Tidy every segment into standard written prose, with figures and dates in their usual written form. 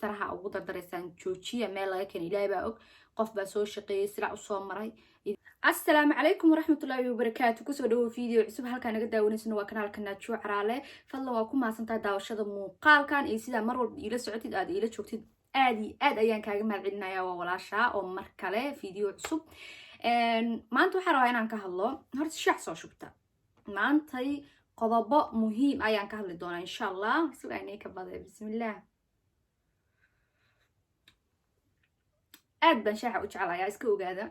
Extraha ugu dardaraysaan joojiya. Meel laga keena Ilaahay baa og. Qof baa soo shaqeeyay, silac usoo maray. Asalaamu calaykum waraxmatullaahi wabarakaatu. Kusoo dhawo video cusub. Halkaa naga daawanaysana waa kanaalka Naajiyo Caraale. Fadlan waa ku mahadsantahay daawashada muuqaalkan iyo sidaa mar walba iila socotid, aad iila joogtid. Aad iyo aad ayaan kaaga mahad celinaya. Waa walaasha oo mar kale video cusub. Maanta waxaa rabaa inaan ka hadlo, horta shaax soo shubta. Maantay qodobo muhiim ayaan ka hadli doonaa, insha Allah. Sugaynay ka baday. Bismillaah. Aad baan shaaxa u jeclayaa, iska ogaada.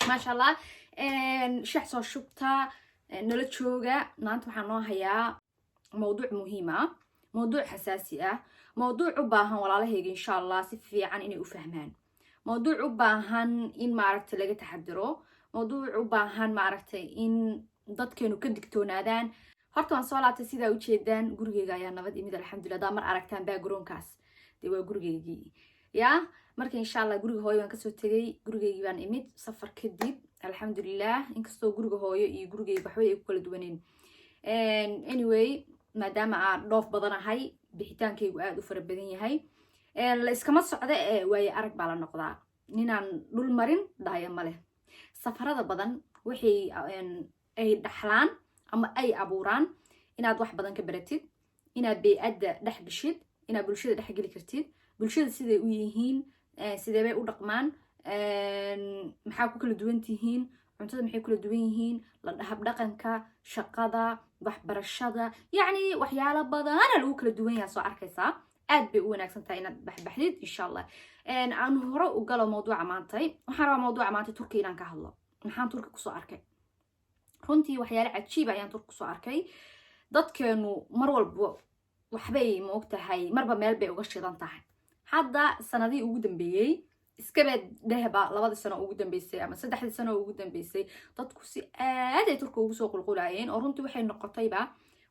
Maasha Allah, shaax soo shubta, nala jooga. Maanta waxaa noo hayaa mowduuc muhiim ah, mowduuc xasaasi ah, mowduuc u baahan walaalahayga, insha Allah, si fiican inay u fahmaan, mowduuc u baahan in maaragtay laga taxadiro, mowduuc u baahan maaragtay in dadkeenu ka digtoonaadaan. Horta waan soo laabtay. Sidaa ujeedaan, gurigeyga ayaa nabad imid, alxamdulillah. Hadaa mar aragtaan backgroundkaas, dee waa gurigeygii ya. Marka insha Allah guriga hooyo waan kasoo tegay, gurigeygii baan imid safar kadib, alxamdulilah. Inkastoo guriga hooyo iyo gurigeyga waxbay ay ku kala duwaneen. Anyway, maadaama aan dhoof badanahay, bixitaankaygu aada u fara badan yahay, la iskama socda ee waaye arag baa la noqdaa. Ninaan dhul marin dhahaya ma leh. Safarada badan waxay ay dhaxlaan ama ay abuuraan inaad wax badan ka baratid, inaad bey-adda dhex geshid, inaad bulshada dhex geli kartid, bulshada siday u yihiin, sidee bay u dhaqmaan, maxaa ku kala duwan tihiin, cuntada maxay kula duwan yihiin, habdhaqanka, shaqada, waxbarashada, yacni waxyaalo badana lagu kala duwan yaha soo arkaysaa. Aad bay u wanaagsan tahay inaad baxbaxdid, insha Allah. Aan hore u galo mawduuca maantay. Waxaan rabaa mawduuca maantay Turki inaan ka hadlo. Maxaan Turki kusoo arkay? Runtii waxyaalo cajiib ayaan Turki kusoo arkay. Dadkeenu mar walba waxbay ma ogtahay, marba meel bay uga shidan tahay. Hadda sanadihii ugu dambeeyey, iskaba dhehba 2dii sano ugu dambeysay ama 3dii sano ugu dambeysay, dadku si aad ay Turka ugu soo qulqulayeen, oo runtii waxay noqotayba,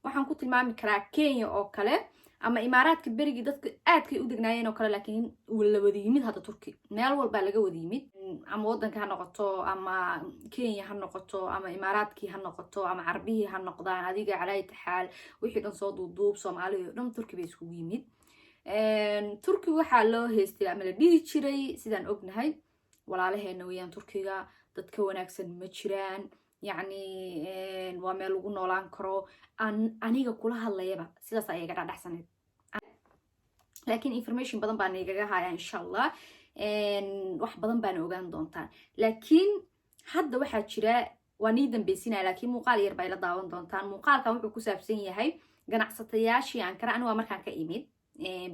waxaan ku tilmaami karaa Kenya oo kale ama Imaaraadka berigii dadka aadkay u degnaayeen oo kale. Laakiin la wada yimid hadda Turki, meel walbaa laga wada yimid, ama waddanka ha noqoto, ama Kenya ha noqoto, ama Imaaraadkii ha noqoto, ama Carabihii ha noqdaan. Adiga calaa taxaal wixii dhan soo duuduub, Soomaalida o dhan Turki bay iskugu yimid. Turki waxaa loo haystay ama la dhihi jiray, sidaan ognahay, walaalaheena weeyaan Turkiga, dadka wanaagsan ma jiraan, yacni waa meel lagu noolaan karo. Aniga kula hadlayaba sidaas ayay iga dhadhaxsaneyd, laakiin information badan baan igaga haya, insha Allah. Wax badan baana ogaan doontaan. Laakiin hadda waxaa jira, waa nii dambeysinaya, laakiin muuqaal yar baa ila daawan doontaan. Muuqaalkan wuxuu ku saabsan yahay ganacsatayaashii Ankara. Aniga waa markaan ka imid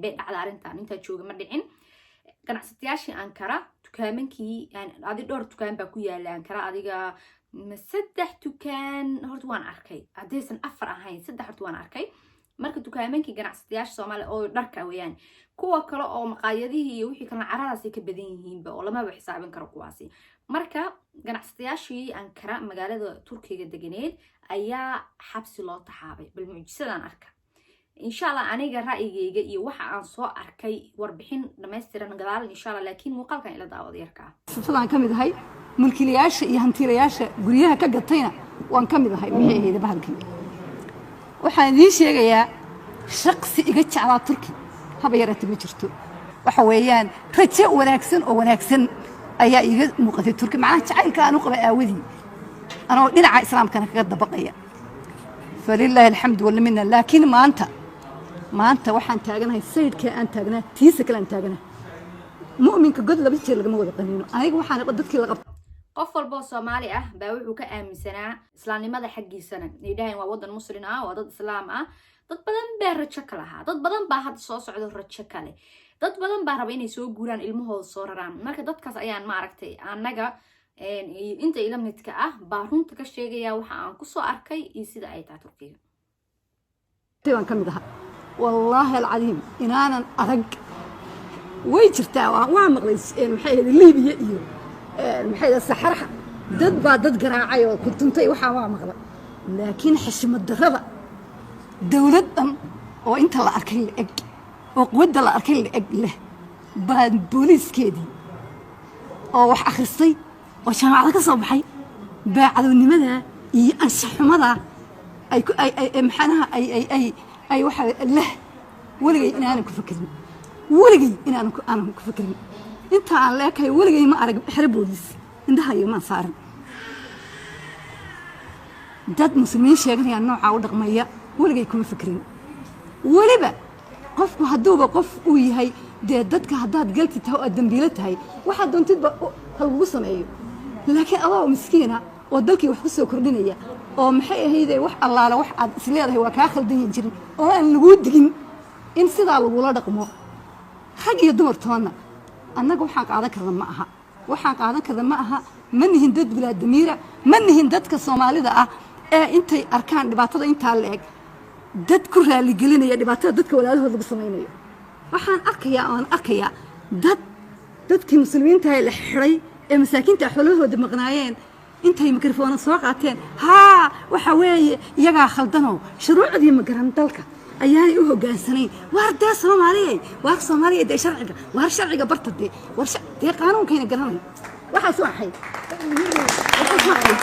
bay dhacda arrintan, intaa jooga ma dhicin. Ganacsatayaashii Ankara, dukaamankii, adi dhowr dukaan baa ku yaala Ankara, adiga ma saddex dukaan horta waan arkay, haddaysan afar ahayn, saddex horta waan arkay. Marka dukaamankii ganacsatayaasha Soomaaliya oo dharka weeyaan, kuwa kale oo maqaayadihii iyo wixii kalena caradaasay ka badan yihiinba oo lamaba xisaabin karo kuwaasi. Marka ganacsatayaashii Ankara, magaalada Turkiga deganeed, ayaa xabsi loo taxaabay. Bal mucjisadaan arka, insha Allah. Aniga ra'yigayga iyo waxa aan soo arkay warbixin dhammaystiran gadaal, insha Allah. Laakiin muuqaalkan ila daawada yarka ah. Sifadaan ka mid ahay mulkiilayaasha iyo hantiilayaasha guryaha ka gatayna waan ka mid ahay. Maxay ahayd bahalkii? Waxaan idiin sheegayaa, shaqsi iga jeclaa Turki haba yaraata ma jirto. Waxa weeyaan rajo wanaagsan oo wanaagsan ayaa iiga muuqatay Turki, macnaha jacaylka aan u qaba aawadii, anoo dhinaca Islaamkana kaga dabaqaya. Falilaahi alxamdu walminna. Laakiin maanta waxaan taaganahay sayidhkii aan taagnaa, tiisa kale aan taaganahay. Mu'minka god laba jeer lagama wada qaniino. Aniga waxaan dadkii la qabta. Qof walba oo Soomaali ah baa wuxuu ka aaminsanaa islaamnimada xaggiisana ay dhahayn waa waddan Muslim ah, waa dad Islaam ah. Dad badan baa rajo ka lahaa, dad badan baa hadda soo socdo rajo kale, dad badan baa raba inay soo guuraan, ilmahooda soo raraan. Marka dadkaas ayaan maaragtay annaga inta ila midka ah baa runta ka sheegaya waxa aan kusoo arkay iyo sida ay tahay Turkiga. Baan ka mid ahaa. Wallaahi alcadiim inaanan arag way jirtaa. Waa maqlay, maxay ahayd, Liibiya iyo maxay ahayd Saxaraha, dad baa dad garaacay oo ku tuntay, waxaa waa maqlay. Laakiin xishmad darrada dowlad dhan oo inta la arkay la eg oo quwadda la arkay la eg leh baa booliiskeedii oo wax akhristay oo jaamacada ka soo baxay baa cadownimada iyo anshaxumada ay ku ay ay maxaanaha ay ay ay ay waxa leh. Weligay inaanan ku fakerin. Weligay inaanan aanan ku fikirin inta aan leekahay, weligay ma arag xero booliis, indhahayo maan saarin. Dad Muslimiin sheeganaya noocaa u dhaqmaya weligay kuma fikirin. Weliba qofku hadduuba qof uu yahay, dee dadka haddaad galti tahay oo aad dambiilo tahay, waxaad doontidba ha lagugu sameeyo. Laakiin adoo miskiina oo dalkii wax ku soo kordhinaya oo maxay ahayde, wax allaala wax aad isleedahay waa kaa khaldan jirin oo aan laguu digin, in sidaa lagula dhaqmo, rag iyo dumar toonna, annaga waxaan qaadan karna ma aha, waxaan qaadan karna ma aha. Ma nihin dad bilaa damiira, ma nihin dadka Soomaalida ah ee intay arkaan dhibaatada intaa la eg dad ku raaligelinaya dhibaatada dadka walaalahood lagu samaynayo. Waxaan arkayaa oon arkayaa dad dadkii Muslimiintaha la xidhay ee masaakiinta xoolahooda maqnaayeen intay mikrofoona soo qaateen, haa, waxa weeye iyagaa khaldanoo shuruucdii magaran dalka ayaanay u hogaansanayn. Waar dee Soomaaliyay, waar Soomaaliya, dee sharciga, waar sharciga barta, dee war dee qaanuunkayna garanay. Waxaas waxay waxaas waxay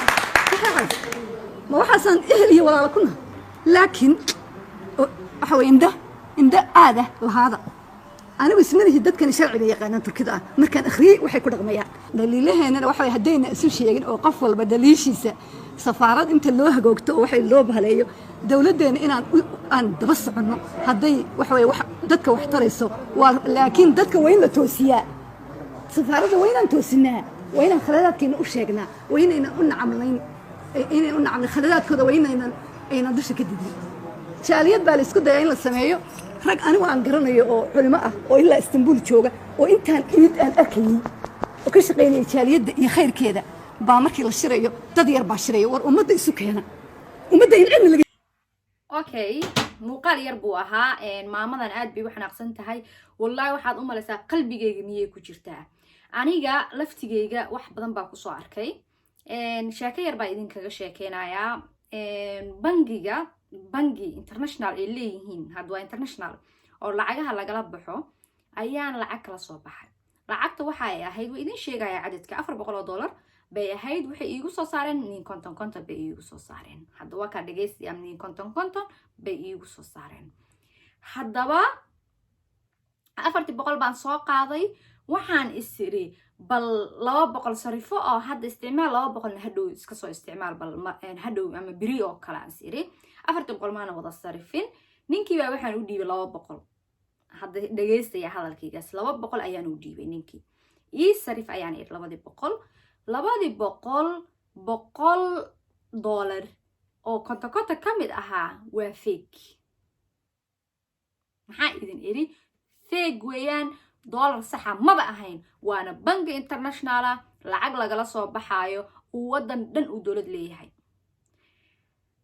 waxaas ma waxaasaan ehel iyo walaalo ku nahay? Laakiin waxa weye indho indho aada lahaada. Anigu ismalihi dadkani sharciga yaqaanaan Turkida ah. Markaan akhriyey waxay ku dhaqmayaan dhaliilaheennana, waxa way haddayna isu sheegin oo qof walba dhaliishiisa safaarad inta loo hagoogto oo waxay loo bahaleeyo dowladdeena inaan aan daba soconno, hadday waxa weye wax dadka wax tarayso waa. Laakiin dadka waa in la toosiyaa, safaaradda waa inaan toosinaa, waa inaan khaladaadkeena u sheegnaa, waa inaynan u nacamlayn, inay u nacamlayn khaladaadkooda, waa inaynan aynan dusha ka didin. Jaaliyad baa la isku dayaa in la sameeyo. Rag anigu aan garanayo oo culimo ah oo ilaa Istanbul jooga oo intaan imid aan arkayey oo ka shaqaynaya jaaliyadda iyo khayrkeeda baa markii la shirayo dad yar baa shiraya. War ummadda isu keena, ummadda in cilmi laga Okay, muuqaal yar buu ahaa. Maamadan aad bay u xanaaqsan tahay. Wallaahi waxaad u malaysaa qalbigayga miyay ku jirtaa? Aniga laftigayga wax badan baa kusoo arkay. Sheeko yar baa idinkaga sheekeynayaa. Bangiga, bangi international ay leeyihiin, hadda waa international oo lacagaha lagala baxo, ayaan lacag kala soo baxay. Lacagta waxa ay ahayd waa idin sheegaya cadadka, $400 bay ahayd. Waxay iigu soo saareen nin 50 50 bay iigu soo saareen. Hadda waa kaa dhegeystayaa, nin 50 50 bay iigu soo saareen. Haddaba 400-kii baan soo qaaday. Waxaan is iri bal 200 sarifo oo hadda isticmaal, 200-na hadhow iska soo isticmaal, bal hadhow ama beri oo kale aan is iri. 400-kii maana wada sarifin. Ninkii baa waxaan u dhiibay 200. Hadda dhegeystaya hadalkaygaas. 200 ayaan u dhiibay ninkii. Ii sarif ayaan iri 200-kii. 200-kii, $100 oo 50 50 ka mid ahaa waa fake. Maxaa idin iri? Fake weeyaan, dollar saxa maba ahayn. Waana bangi international ah, lacag lagala soo baxaayo, uu waddan dhan uu dowlad leeyahay.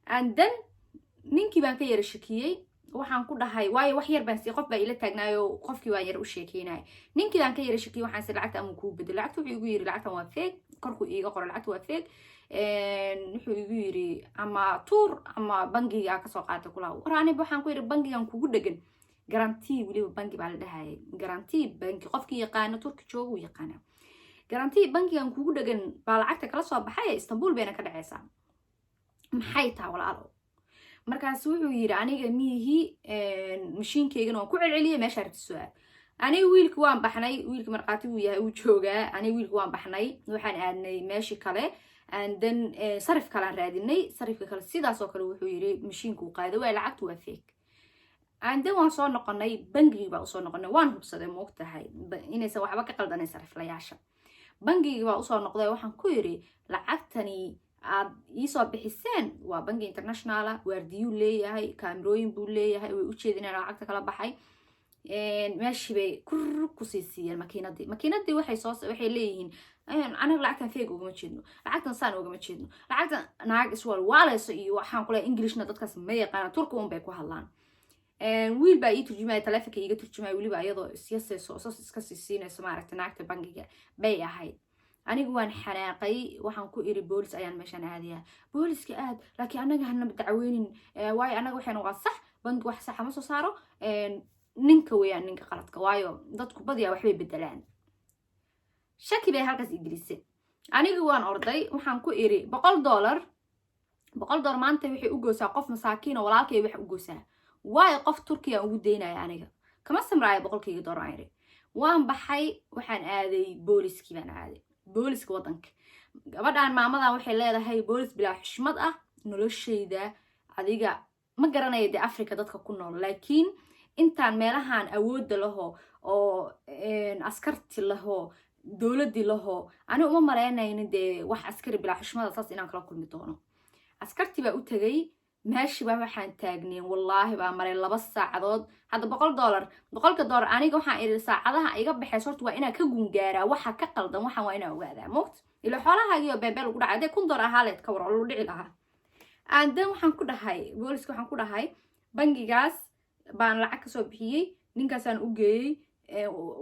And then ninkii baan ka yara shakiyey. Waxaan ku dhahay, waayo wax yar baan sii, qof baa ila taagnaayo, qofkii waan yar u sheekeynaya. Ninkii baan ka yara shakiyey. Waxaan sii lacagta amuu kuu bedelo lacagta? Wuxuu igu yiri lacagtan waa fake, korkuu iiga qoro lacagta waa fake. Wuxuu igu yiri ama tuur ama bangiga kasoo qaata kulaha. War aniba waxaan ku yiri bangigan kugu dhegan Garanti, weliba bangi baa la dhahayay, Garanti Banki. Qofkii yaqaano Turki jooga uu yaqaana Garanti bankigan kugu dhegan baa lacagta kala soo baxay, Istanbul bayna ka dhaceysaa. Maxay taha walaalo? Markaas wuxuu yiri aniga miihi, mashiinkaygana waan ku celceliyay, meeshaa rabta soo aad. Aniga wiilki waan baxnay, wiilki markhaati wuu yahay, uu joogaa. Aniga wiilki waan baxnay, waxaan aadnay meeshii kale and then sarif kalean raadinay. Sarifka kale sidaas oo kale wuxuu yiri mashiinku qaada waay, lacagtu waa fake. And then waan soo noqonay, bangigii baa usoo noqonay. Waan hubsaday, moogtahay, inaysan waxba ka qaldanayn sariflayaasha. Bangigii baa usoo noqday. Waxaan ku yiri lacagtani aad iisoo bixiseen waa bangi international ah, waardiyuu leeyahay, kaamirooyin buu leeyahay, way ujeedinaan lacagta kala baxay. Meeshii bay kur kusii siiyeen makiinadii. Makiinadii waxay soo waxay leeyihiin anaga lacagtan fake ugama jeedno, lacagtan saan ugama jeedno, lacagtan naag iswaalwaaleyso iyo waxaan kule Englishna dadkaas ma yaqaana, Turka un bay ku hadlaan. Wiil baa ii turjumaya, taleefonka iiga turjumaya. Weliba iyadoo isyasayso, sas iska sii siinayso, maaragta, naagta bangiga bay ahayd. Anigu waan xanaaqay. Waxaan ku iri boolis ayaan meeshaan aadayaa. Booliska aad, laakiin annaga hanaba dacweynin, waayo annaga waxayna waa sax, bangi wax saxa ma soo saaro. Ninka weeyaan ninka qaladka, waayo dadku badiyaa waxbay bedelaan. Shaki bay halkaas igelisay. Anigu waan orday. Waxaan ku iri $100, $100 maanta waxay u goosaa qof masaakiin oo walaalkay wax u goosaa, waayo qof Turkiya ugu daynaya aniga. Kama samraayo 100-kayga doolar, aan iri. Waan baxay, waxaan aaday booliskii baan aaday, booliska waddanka. Gabadhan maamadan waxay leedahay boolis bilaa xushmad ah. Noloshayda adiga ma garanaya dee Africa dadka ku nool, laakiin intaan meelahan awoodda laho oo askarti laho, dowladdii laho, ani uma malaynaynin dee wax askari bilaa xushmada saas inaan kala kulmi doono. Askartii baa u tegay. Meeshii baa waxaan taagneen, wallaahi baa maray 2 saacadood. Hadda $100, 100-ka dollar aniga waxaan iri saacadaha iga baxayso horta waa inaan ka gungaaraa waxa ka qaldan. Waxaan waa inaan ogaadaa moogta ila xoolahaagiyo beebeel ugu dhacay. Hadday $1000 ahaa leed, ka war oo lagu dhici lahaa. Andan waxaan ku dhahay booliska, waxaan ku dhahay bangigaas baan lacag kasoo bixiyey, ninkaasaan u geeyey,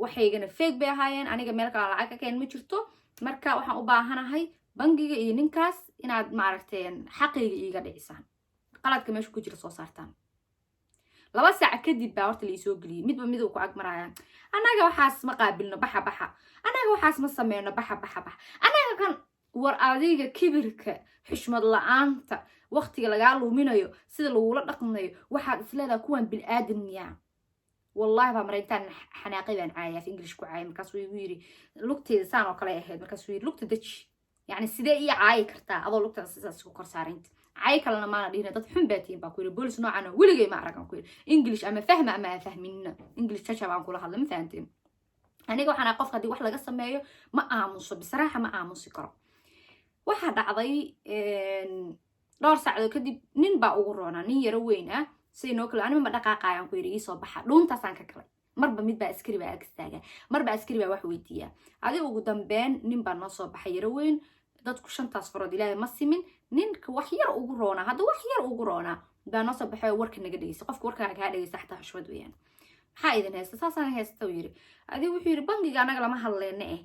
waxaygana fake bay ahaayeen, aniga meel kale lacag ka keen ma jirto. Marka waxaan u baahanahay bangiga iyo ninkaas inaad maaragteen xaqayga iiga dhicisaan, qaladka meesha ku jira soo saartaan. 2 saac kadib baa horta laisoo geliyey. Midba mid uu ku ag maraya: "Annaga waxaas ma qaabilno, baxa, baxa. Annaga waxaas ma sameyno, baxa, baxa, baxa." Annaga kan war adiga kibirka, xushmad la-aanta, waqtiga lagaa luminayo, sida lagula dhaqmayo, waxaad isleedaha kuwan bil-aadan miyaa? Wallahi baa maray intaan xanaaqay baan caayay, af English ku caayay. Markaasuu igu yiri, lugteeda saan oo kale ahayd, markaasuu yiri, "Lugta deji." Yacni sidee ii caayi kartaa adoo lugtaada sidaas ku kor saaraynta? Caayi kalena maana dhihina. "Dad xun baa tihiin," baa ku yiri. "Boolis noocana weligay ma aragan," ku yiri. English ama fahma ama ha fahminina, English jaja baan kula hadla, ma fahanteen? Aniga waxaan ahay qofka haddii wax laga sameeyo ma aamuso, bisraaxa ma aamusi karo. Waxaa dhacday dhowr saacadood kadib nin baa ugu roonaa, nin yaro weyn ah. Siday noo kale, anima ma dhaqaaqayaan, ku yidhi iisoo baxa. Dhuuntaasaan ka galay. Marba mid baa askari baa ag istaaga, marba askari baa wax weydiiya. Adi ugu dambeyn nin baa noo soo baxay, yaro weyn. Dadku shantaas farood Ilaahay ma simin. Ninka wax yar ugu roonaa, hadda wax yar ugu roonaa baa noo soo baxay oo warka naga dhegeysa. Qofka warkaa kaa dhegeysta xataa xushmad weeyaan. "Maxaa idin haysta?" "Saasaan haysta," uu yiri. Adigu wuxuu yidhi, "Bangiga anaga lama hadleyne." Eh,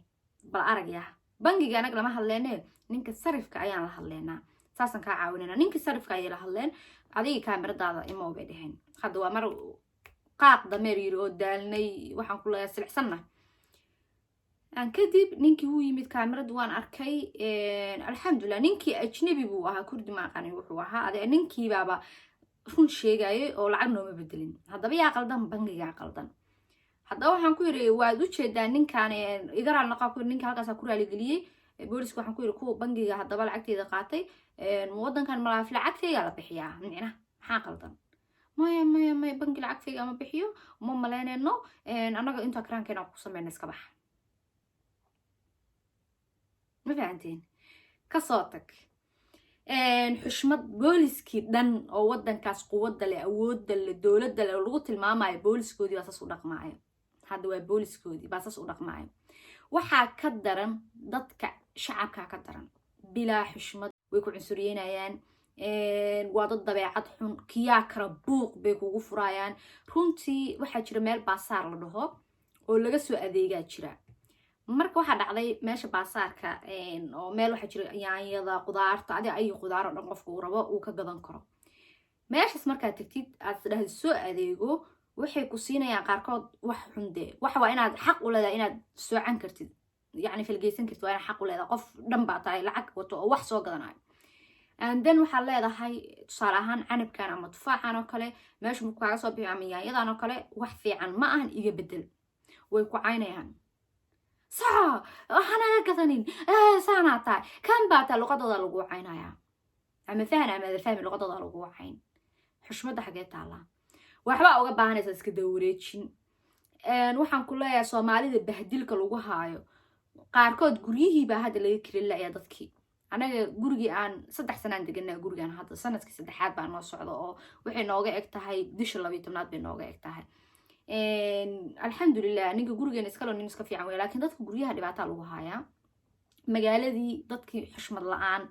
bal arag yaa, "Bangiga anaga lama hadleyne, ninka sarifka ayaan la hadleynaa, saasaan kaa caawinayna." Ninkii sarifka ayay la hadleen. "Adiga kaamiradaada imow," bay dheheen. Hadda waa mar qaaq dameer yiri oo daalnay, waxaan ku leeyahay silicsanna aan. Kadib ninkii wuu yimid, kaamiradu waan arkay, alxamdulilah. Ninkii ajnabi buu ahaa, Kurdi ma aqanin wuxuu ahaa. Ade ninkiibaaba run sheegayay oo lacag nooma bedelin. Haddaba yaa qaldan? Bangigaa qaldan. Haddaba waxaan ku yidhi, "Waad ujeedaa ninkan, iga raali noqaa," ku yidhi. Ninka halkaasaa ku raaligeliyey booliska. Waxaan ku yidhi, "Kuwa bangiga haddaba lacagteeda qaatay, waddankan malaaf lacagtayga la bixiyaa, micnaha maxaa qaldan?" "Maya, maya, maya, bangi lacagtayga ma bixiyo, uma malaynayno annaga, intaa karaankeena ku sameyna, iska bax." Ma fahanteen? Kasoo tag xushmad. Booliskii dhan oo waddankaas quwadda leh, awoodda leh, dowladda leh oo lagu tilmaamayo, booliskoodii baa saas u dhaqmaayo. Hadda waa booliskoodii baa saas u dhaqmaayo. Waxaa ka daran dadka shacabkaa ka daran, bilaa xushmad, way ku cunsuriyeynayaan. Waa dad dabeecad xun, kiyaa kara buuq bay kugu furayaan. Runtii waxaa jira meel baasaar la dhaho oo laga soo adeegaa jira. Marka waxaa dhacday meesha baasaarka oo meel waxaa jira yaanyada, qudaarta, adiga ay qudaar oo dhan qofka uu rabo uu ka gadan karo. Meeshaas markaad tagtid, aad isdhahda soo adeego, waxay ku siinayaan qaarkood wax xun. Dee waxa waa inaad xaq u leedahay inaad soocan kartid, yacni falgeysan kartid, waa inaad xaq u leedahay. Qof dhan baa tahay lacag wato oo wax soo gadanayo. And then waxaad leedahay, tusaale ahaan, canabkan ama tufaaxan oo kale meesha markuu kaaga soo bixi ama yaanyadan oo kale, "Wax fiican ma ahan, iga bedel." Way ku caynayaan: "Soco, waxaanaga gadanin, saanaa tahay, kan baa tahay." Luqadooda lagu caynayaa, ama fahan ama ada fahmi, luqadooda lagu cayn. Xushmadda xagee taallaa? Waxbaa uga baahanaysaa iska dawareejin. Waxaan ku leeyahay Soomaalida bahdilka lagu haayo qaarkood guryihiibaa hadda laga kirin la'yaa dadkii. Anaga gurigii aan 3 sanaan deganaa, gurigan hadda sanadkii saddexaad baa noo socda, oo waxay nooga eg tahay bisha 12aad bay nooga eg tahay, alxamdulilah. Ninka gurigeena iskalo nin iska fiican wey, laakiin dadka guryaha dhibaataa lagu haayaa. Magaaladii dadkii xushmad la-aan,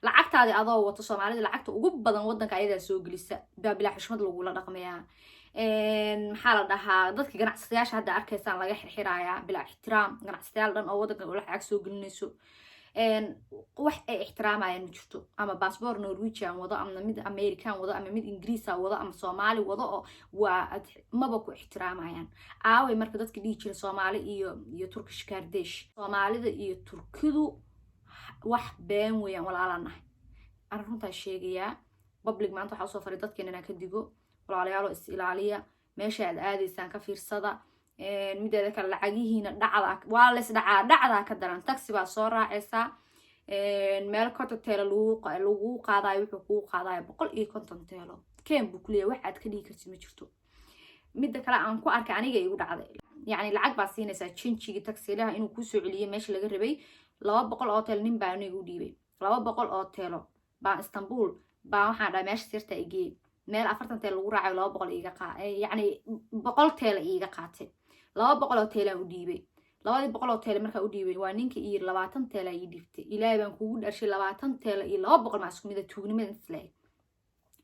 lacagtaadii adoo wato, Soomaalida lacagta ugu badan wadanka ayadaa soo gelisa, baa bilaa xushmad lagula dhaqmayaa. Maxaa la dhahaa, dadka ganacsatayaasha hadda arkaysaan laga xirxirayaa bilaa ixtiraam. Ganacsatayaal dhan oo wadanka lacag soo gelinayso wax ay ixtiraamayaan ma jirto. Ama baasboor Norwegian wado, ama mid American wado, ama mid Ingiriisa wado, ama Soomaali wado, oo waa maba ku ixtiraamayaan. Aaway marka dadka dhihi jira Soomaali iyo Turkish kardesh, Soomaalida iyo Turkidu wax been weeyaan, walaalanahay. Aan runtaa sheegayaa public maanta waxaa usoo faray dadkeena inaan ka digo. Walaalayaaloo, is ilaaliya. Meesha aad aadaysaan ka fiirsada. Mideeda kale, lacagihiina dhacda waa lays dhacaa, dhacdaa ka daran. Taxi baa soo raacaysaa, meel 50 teelo lagu qaadayo, wuxuu kuu qaadayo 150 teelo keen buu kuleeyahay. Wax aad ka dhigi kartid ma jirto. Midda kale aan ku arkay, aniga igu dhacday, yacni lacag baa siinaysaa jinjigii taxiilaha inuu kuusoo celiyo meesha laga rabay. 200 oo teelo nin baa aniga u dhiibay. 200 oo teelo baan Istanbul baa waxaan dhahay, "Meesha sirta igee." Meel 40 teelo lagu raacayo 200 iiga qaa, yacni 100 teelo iiga qaatay. 200 oo teelaan u dhiibay. 200 oo teele markaa u dhiibay, waa ninka iyo 20 teela ii dhiibtay. Ilaahay baan kugu dharshay, 20 teela iyo 200 maa isku mida? Tuugnimada intas lahayd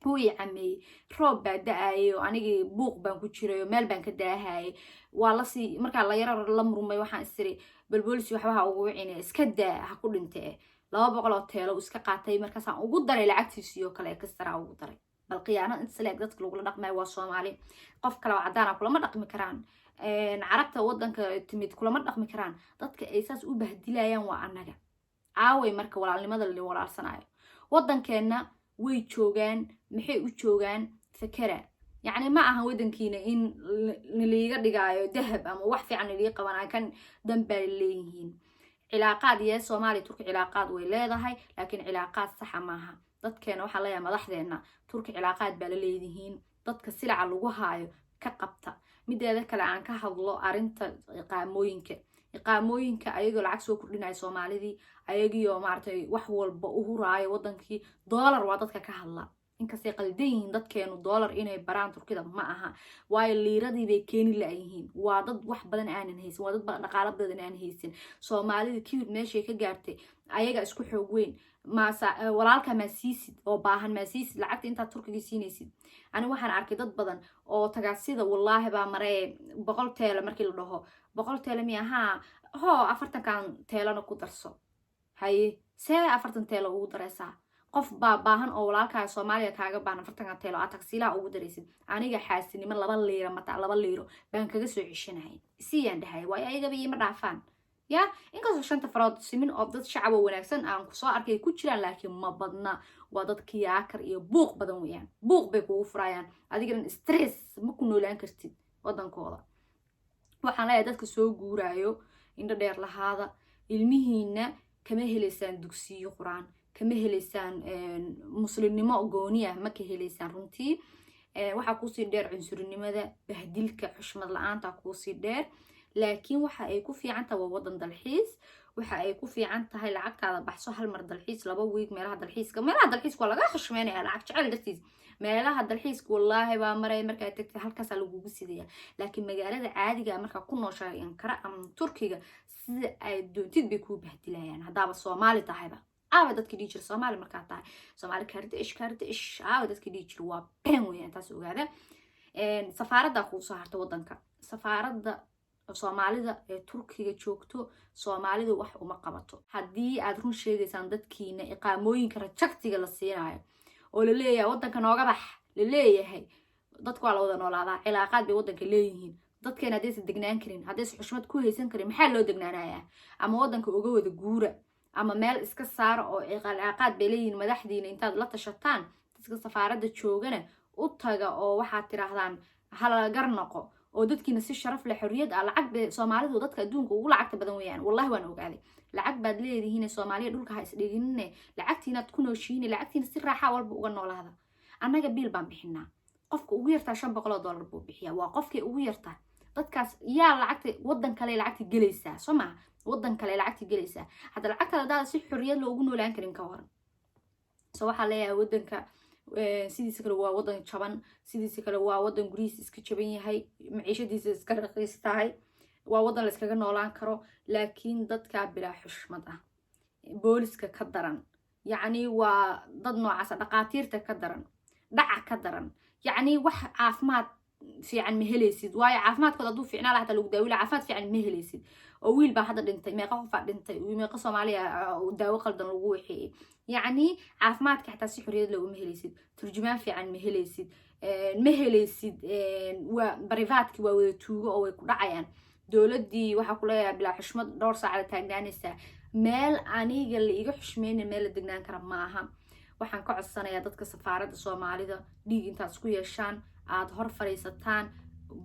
wuu ii cameeyey. Roob baa da-ayay oo anigii buuq baan ku jiray oo meel baan ka daahayay. Waa lasii markaa la yaro la murmay. Waxaan isiri, "Balboolisi waxba ha ugu wicine, iska daa, ha ku dhinte." 200 oo teelo iska qaatay. Markaasaan ugu daray lacagtiisii oo kale kastaraa ugu daray. Bal khiyaano intas leeg dadka lagula dhaqmayo waa Soomaali. Qof kale oo caddaana kulama dhaqmi karaan, Carabta wadanka timid kulama dhaqmi karaan. Dadka ay saas u bahdilayaan waa annaga. Aaway marka walaalnimada la walaalsanayo? Wadankeenna way joogaan, maxay u joogaan? Fakera, yacni ma ahan wadankiina in naliiga dhigaayo dahab ama wax fiican naliiga qabanaayo. Kan dan baa leeyihiin. Cilaaqaad yee, Soomaaliya Turki cilaaqaad way leedahay, laakiin cilaaqaad saxa maaha. Dadkeena waxaa leeyahay, madaxdeena, Turki cilaaqaad baa la leedihiin, dadka silaca lagu haayo ka qabta. Mideeda kale, aan ka hadlo arrinta iqaamooyinka. Iqaamooyinka ayagoo lacag soo kordhinaya Soomaalidii, ayagiioo maaragtay wax walba u huraayo wadankii, doolar waa dadka ka hadla. Inkastay qaldan yihiin dadkeenu, doolar inay baraan Turkida ma aha, waayo liiradii bay keeni la-yihiin. Waa dad wax badan aanan haysan, waa dad dhaqaalo badan aan haysan. Soomaalida kibir meeshay ka gaartay, ayaga isku xoog weyn. Maasa walaalka maa siisid oo baahan, maa siisid lacagta intaad Turkiga siinaysid? Ani waxaan arkay dad badan oo tagaasida, wallaahi baa maree, 100 teelo markii la dhaho, "100 teelo mi ahaa? Hoo, 40-kan teelona ku darso." Haye, see 40 teelo ugu daraysaa? Qof baa baahan oo walaalkaaga Soomaaliya kaaga baahan, 40-kan teelo aad tagsiilaha ugu daraysid. Aniga xaasinimo 2 liiro mata, 2 liiro baan kaga soo ceshanayay, siyaan dhahay, waayo ayagaba iima dhaafaan. Ya, inkastoo shanta farood simin oo dad shacab oo wanaagsan aan kusoo arkay ku jiraan, laakiin ma badna. Waa dad kiyaakar iyo buuq badan weeyaan. Buuq bay kugu furayaan, adigana stress ma ku noolaan kartid wadankooda. Waxaan leeyahay dadka soo guuraayo, indho dheer lahaada. Ilmihiina kama helaysaan dugsiyo Qur-aan, kama helaysaan muslimnimo gooni ah, ma ka helaysaan runtii. Waxaa kuusii dheer cunsurinimada, bahdilka, xushmad la-aanta kuusii dheer. Laakiin waxa ay ku fiican tahay, waa wadan dalxiis. Waxa ay ku fiican tahay, lacagtaada baxso, hal mar dalxiis, 2 week meelaha dalxiiska. Meelaha dalxiiska waa laga xushmeynaya lacag jecel dartiis. Meelaha dalxiiska, wallaahi baa maray, markaa tagtay halkaasaa lagugu sidaya. Laakiin magaalada caadiga markaa ku nooshahay, Ankara ama Turkiga, sida ay doontid bay kuu bahdilayaan. Haddaaba Soomaali tahayba, aawa dadka dhihi jira Soomaali markaa tahay, "Soomaali kardish kardish"? Aawa dadka dhihi jira? Waa been weeyaan taas, ogaada. Safaaradda kuu soo harta wadanka, safaaradda Soomaalida ee Turkiga joogto, Soomaalidu wax uma qabato. Haddii aad run sheegaysaan, dadkiina iqaamooyinka reject-iga la siinayo oo laleeyahay "Wadanka nooga bax" laleeyahay, dadka waa la wada noolaadaa, cilaaqaad bay wadanka leeyihiin. Dadkeena haddaysa degnaan karin, haddaysa xushmad ku haysan karin, maxaa loo degnaanayaa? Ama wadanka uga wada guura ama meel iska saara oo cilaaqaad bay leeyihiin. Madaxdiina intaad la tashataan, dadka safaaradda joogana u taga oo waxaad tiraahdaan halagar noqo, oo dadkiina si sharaf leh, xorriyad ah. Lacag bay Soomaalidu, dadka adduunka ugu lacagta badan weeyaan, wallahi waan ogaaday. Lacag baad leedihiin Soomaaliya, dhulka ha isdhiginine. Lacagtiinaad ku nooshihiin, lacagtiina si raaxa walba uga noolaada. Annaga biil baan bixinaa. Qofka ugu yartaa $500 buu bixiyaa, waa qofkay ugu yartaa. Dadkaas yaa lacagta wadan kale lacagta gelaysaa? Soo maha, wadan kale lacagta gelaysaa. Hadda lacagtaada hadaada si xorriyad loogu noolaan karin, ka waran? So waxaa leeyahay, wadanka sidiisa kale waa wadan jaban, sidiisa kale waa wadan guryihiisa iska jaban yahay, maciishadiisa iska raqiis tahay, waa wadan la iskaga noolaan karo. Laakiin dadkaa bilaa xushmad ah, booliska ka daran, yacni waa dad noocaasa, dhaqaatiirta ka daran, dhaca ka daran. Yacni wax caafimaad fiican ma helaysid, waayo caafimaadkooda hadduu fiicnaa laha hataa lagu daawila, caafimaad fiican ma helaysid. Oo wiil baa hadda dhintay, meeqa qofaa dhintay, meeqa Soomaaliya daawo qaldan lagu waxeeyey. Yacni caafimaadka xataa si xorriyad looguma helaysid, turjumaan fiican ma helaysid, ma helaysid. Waa private-ki, waa wada tuugo oo way ku dhacayaan. Dowladdii waxaa ku leeyahay bilaa xushmad, dhowr saacada taagnaanaysaa. Meel aniga la iga xushmeyna meel la degnaan kara ma aha. Waxaan ka codsanayaa dadka safaaradda Soomaalida, dhiig intaad isku yeeshaan, aada hor fadhiisataan.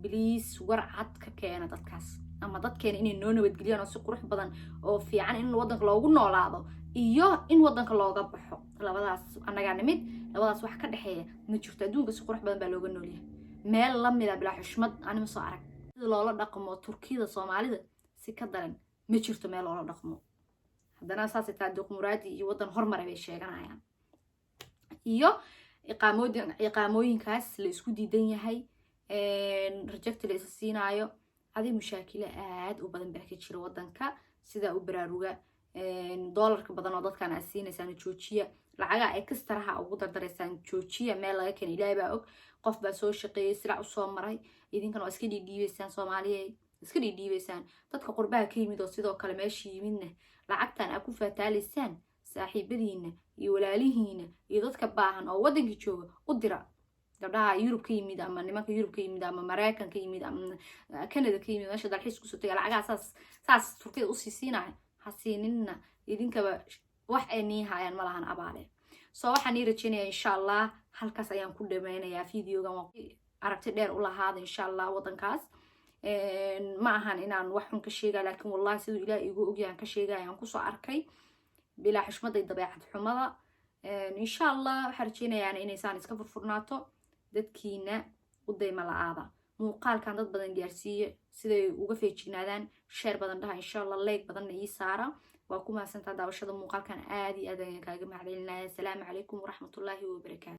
Please, war cad ka keena dadkaas ama dadkeena inay noo nabadgeliyaan oo si qurux badan oo fiican in waddanka loogu noolaado iyo in waddanka looga baxo. Labadaas annagaa nimid, labadaas wax ka dhexeeya ma jirto. Adduunka si qurux badan baa looga noolyahay. Meel lamida bilaa xushmad anima soo arag. Sida loola dhaqmo Turkiyada Soomaalida si ka daran ma jirto meel loola dhaqmo. Haddana saasay taa dimuqraadi iyo waddan hormaray bay sheeganayaan. Iyo iqaamooyinkaas la isku diidan yahay, reject la isa siinaayo, adig mushaakilo aad u badan baa ka jira waddanka. Sidaa u baraaruga. Doolarka badan oo dadkan aad siinaysaan joojiya. Lacagaha ay kastaraha ugu dardaraysaan joojiya. Meel laga keena Ilaahay baa og. Qof baa soo shaqeeyey, silac usoo maray, idinkana waa iska dhiidhiibaysaan. Soomaaliya iska dhiidhiibaysaan. Dadka qurbaha ka yimid oo sidoo kale meesha yimidna, lacagtan aad ku faataalaysaan saaxiibadiina iyo walaalihiina iyo dadka baahan oo waddanka jooga u dira. Gabdhaha Yurub ka yimid ama nimanka Yurub ka yimid ama Maraykan ka yimid ama Canada ka yimid, meesha dalxiis kusoo tagay, lacagaha saas Turkiyada usii siinaya ha siininna. Idinkaba wax ay nii haayaan ma lahan abaale. So waxaan ii rajeynayaa, insha Allah, halkaas ayaan ku dhameynayaa videogan. Waa aragti dheer u lahaada, insha Allah. Waddankaas ma ahan inaan wax xun ka sheegaya, laakiin wallahi siduu Ilaah igu ogyahan ka sheegaya aan kusoo arkay bilaa xushmada iyo dabeecad xumada. Insha Allah waxaan rajeynayaa inaysaan iska furfurnaato. Dadkiina u dayma la-aada. Muuqaalkan dad badan gaarsiiye siday uga feejignaadaan. Share badan dhaha, insha Allah. Like badanna ii saara. Waa ku mahadsantaa daawashada muuqaalkan. Aad iyo aad ayaan kaaga mahadcelinaya. Asalaamu calaykum waraxmatullaahi wabarakaatu.